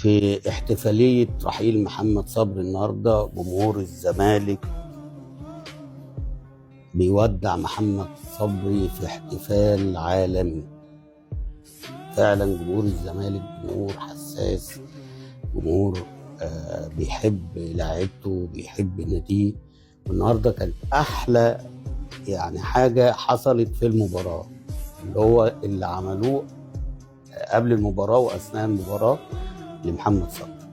في احتفالية رحيل محمد صبري النهاردة جمهور الزمالك بيودع محمد صبري في احتفال عالمي. فعلا جمهور الزمالك جمهور حساس، جمهور بيحب لاعيبته، بيحب ناديه. والنهارده كانت احلى يعني حاجة حصلت في المباراة، اللي هو اللي عملوه قبل المباراة واثناء المباراة لمحمد صبري،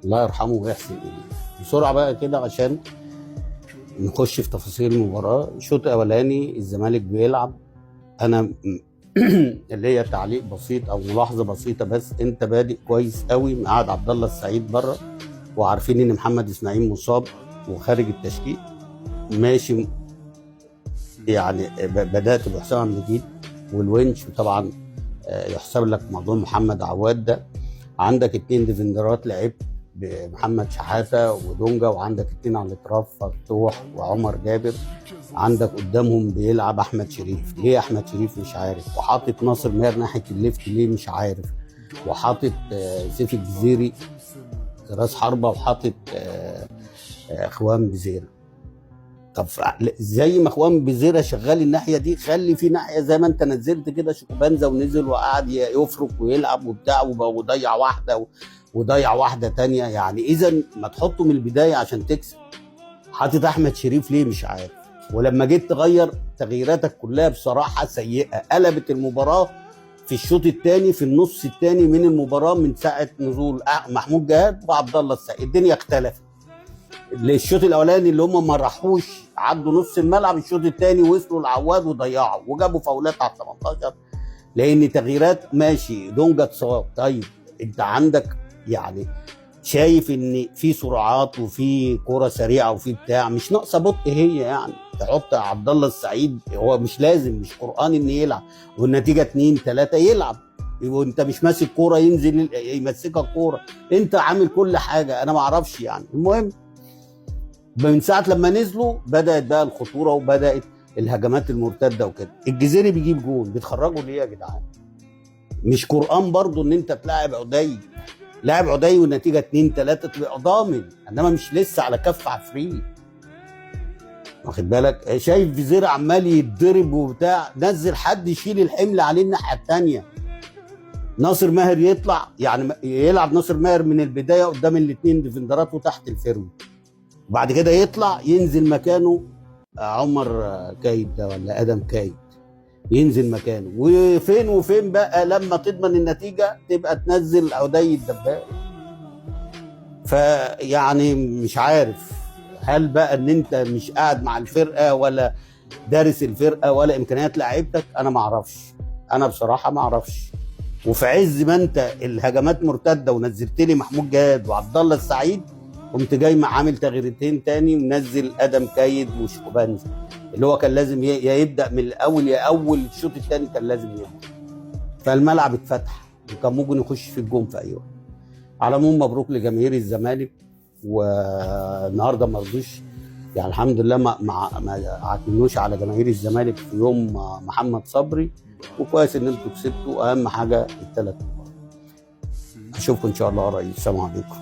الله يرحمه ويحسن اليه. بسرعة بقى كده عشان نخش في تفاصيل المباراة. الشوط الاولاني الزمالك بيلعب، انا اللي هي تعليق بسيط او ملاحظة بسيطة بس، انت بادئ كويس قوي، مقعد عبد الله السعيد بره، وعارفين ان محمد اسماعيل مصاب وخارج التشكيل، ماشي يعني بدات بحسام عبد المجيد والونش، وطبعا يحسب لك موضوع محمد عواد ده. عندك 2 defender ات لعبت بمحمد شحاته ودونجا، وعندك 2 على الاطراف فتوح وعمر جابر، عندك قدامهم بيلعب احمد شريف. ليه احمد شريف مش عارف، وحاطط ناصر ماهر ناحية ال left ليه مش عارف، وحاطط سيف الجزيري راس حربه، وحاطط خوان بزيره. طب زي ما خوان بزيره شغال الناحية دي، خلي في ناحية زي ما انت نزلت كده شوكوبانزا ونزل وقعد يفرك ويلعب وبتاع وضيع واحدة وضيع واحدة تانية. يعني اذا ما تحطه من البداية عشان تكسب. حاطط احمد شريف ليه مش عارف. ولما جيت تغير تغييراتك كلها بصراحة سيئه، قلبت المباراة في الشوط الثاني، في النص الثاني من المباراة، من ساعة نزول محمود جهاد وعبد الله السعيد الدنيا اختلفت. الشوط الاولاني اللي هم ما راحوش عدوا نص الملعب، الشوط الثاني وصلوا العواد وضيعوا وجابوا فاولات على 18، لان تغييرات ماشي. دونجا اتصاب، طيب انت عندك يعني شايف ان في سرعات وفي كرة سريعة وفي بتاع، مش ناقصه بطء هي يعني. تحط عبد الله السعيد، هو مش لازم، مش قرآن ان يلعب والنتيجة 2-3 يلعب، وانت مش ماسك كورة ينزل يمسكك كورة، انت عامل كل حاجة. انا ما اعرفش يعني. المهم من ساعة لما نزلوا بدات بقى الخطورة وبدات الهجمات المرتدة وكده. الجزيري بيجيب جون، بتخرجوا ليه يا جدعان؟ مش قرآن برضو ان انت تلاعب عدي، لاعب عدي والنتيجة 2-3 تبقى ضامن، انما مش لسه على كف عفريت. واخد بالك؟ شايف فيزيرا عمال يتضرب وبتاع، نزل حد يشيل الحمل عليه الناحية الثانية. ناصر ماهر يطلع، يعني يلعب ناصر ماهر من البداية قدام الاثنين defender ات وتحت ال forward، وبعد كده يطلع ينزل مكانه عمر كايد ده ولا ادم كايد ينزل مكانه. وفين وفين بقى لما تضمن النتيجة تبقى تنزل عدي الدباب. فيعني مش عارف هل بقى ان انت مش قاعد مع الفرقة ولا دارس الفرقة ولا امكانيات لعيبتك، انا ما اعرفش، انا بصراحة ما اعرفش. وفي عز ما انت الهجمات مرتدة ونزلت لي محمود جاد وعبد الله السعيد، قمت جاي مع عامل تغييرتين تاني ومنزل ادم كايد وشوكوبانزا، اللي هو كان لازم يا يبدا من الاول يا اول الشوط الثاني كان لازم يبدا. فالملعب اتفتح وكان ممكن يخش في الجون في اي وقت. على العموم مبروك لجماهير الزمالك، والنهارده ما رضوش يعني الحمد لله ما عتمنوش على جماهير الزمالك في يوم محمد صبري، وكويس ان انتوا كسبتوا، اهم حاجة الثلاث نقاط. اشوفكم ان شاء الله قريب. السلام عليكم.